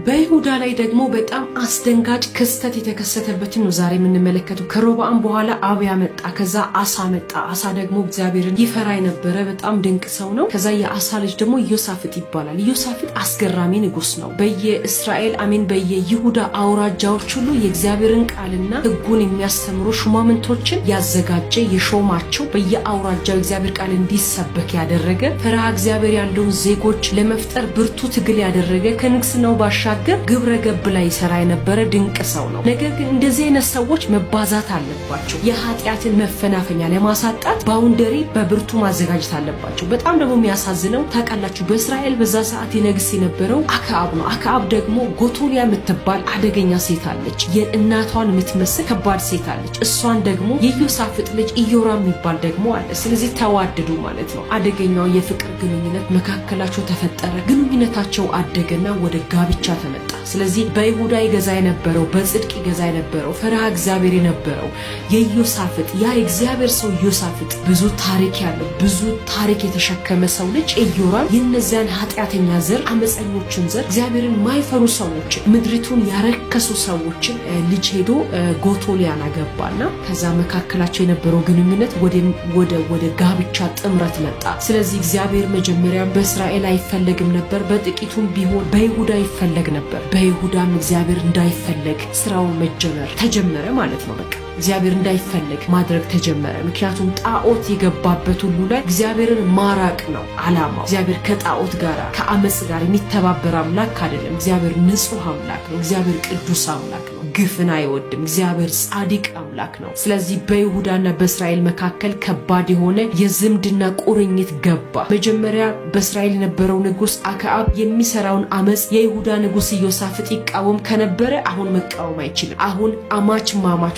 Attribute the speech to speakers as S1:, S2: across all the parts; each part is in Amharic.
S1: በይሁዳ ላይ ደግሞ በጣም አስደንጋጭ ክስተት የተከሰተበትን ነው ዛሬ የምንመለከተው። ከሮብዓም በኋላ አብያ መጣ፣ ከዛ አሳ መጣ። አሳ ደግሞ እግዚአብሔርን ይፈራ የነበረ በጣም ድንቅ ሰው ነው። ከዛ የአሳ ልጅ ደግሞ ኢዮሳፍጥ ይባላል። ኢዮሳፍጥ አስገራሚ ንጉስ ነው። በየእስራኤል አሜን በየይሁዳ አውራጃዎች ሁሉ የእግዚአብሔርን ቃልና ሕጉን የሚያስተምሩ ሹማምንቶችን ያዘጋጀ፣ የሾማቸው፣ በየአውራጃው የእግዚአብሔር ቃል እንዲሰበክ ያደረገ፣ ፈሪሃ እግዚአብሔር ያለውን ዜጎች ለመፍጠር ብርቱ ትግል ያደረገ፣ ከንግስናው ባሻገር ግብረ ገብ ላይ ይሰራ የነበረ ድንቅ ሰው ነው። ነገር ግን እንደዚህ አይነት ሰዎች መባዛት አለባቸው። የኃጢአትን መፈናፈኛ ለማሳጣት boundary በብርቱ ማዘጋጀት አለባቸው። በጣም ደግሞ የሚያሳዝነው ታውቃላችሁ፣ በእስራኤል በዛ ሰዓት ይነግስ የነበረው አክዓብ ነው። አክዓብ ደግሞ ጎቶሊያ የምትባል አደገኛ ሴት አለች። የእናቷን የምትመስል ከባድ ሴት አለች። እሷን ደግሞ የኢዮሳፍጥ ልጅ ኢዮራም የሚባል ደግሞ አለ። ስለዚህ ተዋደዱ ማለት ነው። አደገኛው የፍቅር ግንኙነት መካከላቸው ተፈጠረ። ግንኙነታቸው አደገና ወደ ጋብቻ ተመጣ። ስለዚህ በይሁዳ ይገዛ የነበረው፣ በጽድቅ ይገዛ የነበረው፣ ፈሪሃ እግዚአብሔር የነበረው የኢዮሳፍጥ፣ ያ የእግዚአብሔር ሰው ኢዮሳፍጥ፣ ብዙ ታሪክ ያለው፣ ብዙ ታሪክ የተሸከመ ሰው ልጅ ኢዮራም የእነዚያን ኃጢአተኛ ዘር፣ አመፀኞችን ዘር፣ እግዚአብሔርን ማይፈሩ ሰዎችን፣ ምድሪቱን ያረከሱ ሰዎችን ልጅ ሄዶ ጎቶሊያን አገባና ከዛ መካከላቸው የነበረው ግንኙነት ወደ ጋብቻ ጥምረት መጣ። ስለዚህ እግዚአብሔር መጀመሪያ በእስራኤል አይፈለግም ነበር፣ በጥቂቱም ቢሆን በይሁዳ ይፈለግ ነበር። በይሁዳም እግዚአብሔር እንዳይፈለግ ስራውን መጀመር ተጀመረ ማለት ነው። በቃ እግዚአብሔር እንዳይፈለግ ማድረግ ተጀመረ። ምክንያቱም ጣዖት የገባበት ሁሉ ላይ እግዚአብሔርን ማራቅ ነው አላማው። እግዚአብሔር ከጣዖት ጋር፣ ከአመፅ ጋር የሚተባበር አምላክ አይደለም። እግዚአብሔር ንጹሕ አምላክ ነው። እግዚአብሔር ቅዱስ አምላክ ነው። ግፍን አይወድም። እግዚአብሔር ጻድቅ አምላክ ነው። ስለዚህ በይሁዳና በእስራኤል መካከል ከባድ የሆነ የዝምድና ቁርኝት ገባ። መጀመሪያ በእስራኤል የነበረው ንጉስ አክዓብ የሚሰራውን አመፅ የይሁዳ ንጉስ ኢዮሳፍጥ ይቃወም ከነበረ አሁን መቃወም አይችልም። አሁን አማች ማማቾ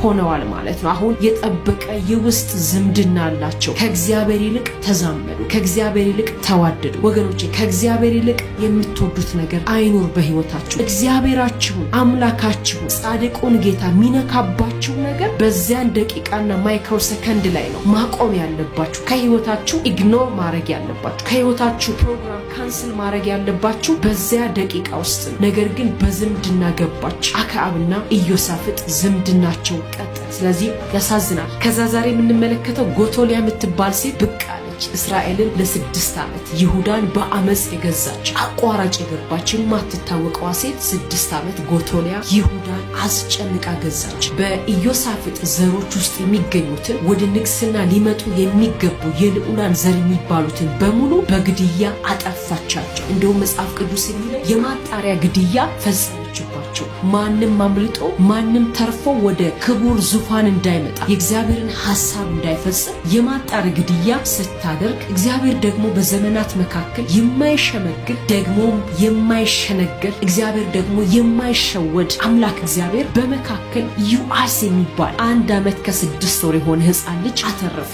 S1: ሆነዋል ማለት ነው። አሁን የጠበቀ የውስጥ ዝምድና አላቸው። ከእግዚአብሔር ይልቅ ተዛመዱ፣ ከእግዚአብሔር ይልቅ ተዋደዱ። ወገኖቼ፣ ከእግዚአብሔር ይልቅ የምትወዱት ነገር አይኑር በህይወታችሁ። እግዚአብሔራችሁን፣ አምላካችሁን፣ ጻድቁን ጌታ የሚነካባችሁ ነገር በዚያን ደቂቃና ማይክሮ ሰከንድ ላይ ነው ማቆም ያለባችሁ። ከህይወታችሁ ignore ማድረግ ያለባችሁ፣ ከህይወታችሁ ፕሮግራም cancel ማድረግ ያለባችሁ በዚያ ደቂቃ ውስጥ ነው። ነገር ግን በዝምድና ገባች። አክዓብና ኢዮሳፍጥ ዝምድናቸው ቀጠለ። ስለዚህ ያሳዝናል። ከዛ ዛሬ የምንመለከተው ጎቶሊያ የምትባል ሴት ብቅ አለች። እስራኤልን ለ6 ዓመት፣ ይሁዳን በአመፅ የገዛች፣ አቋራጭ የገባች የማትታወቀዋ ሴት 6 ዓመት ጎቶሊያ ይሁዳን አስጨንቃ ገዛች። በኢዮሳፍጥ ዘሮች ውስጥ የሚገኙትን፣ ወደ ንግስና ሊመጡ የሚገቡ የልዑላን ዘር የሚባሉትን በሙሉ በግድያ አጠፋቻቸው። እንደውም መጽሐፍ ቅዱስ የሚለው የማጣሪያ ግድያ ፈጸመችባቸው። ማንም አምልጦ፣ ማንም ተርፎ ወደ ክቡር ዙፋን እንዳይመጣ፣ የእግዚአብሔርን ሐሳብ እንዳይፈጽም የማጣሪያ ግድያ ስታደርግ፣ እግዚአብሔር ደግሞ በዘመናት መካከል የማይሸመግል፣ ደግሞም የማይሸነገል፣ እግዚአብሔር ደግሞ የማይሸወድ አምላክ እግዚአብሔር በመካከል ዮአስ የሚባል 1 ዓመት ከ6 ወር የሆነ ሕፃን ልጅ አተረፈ።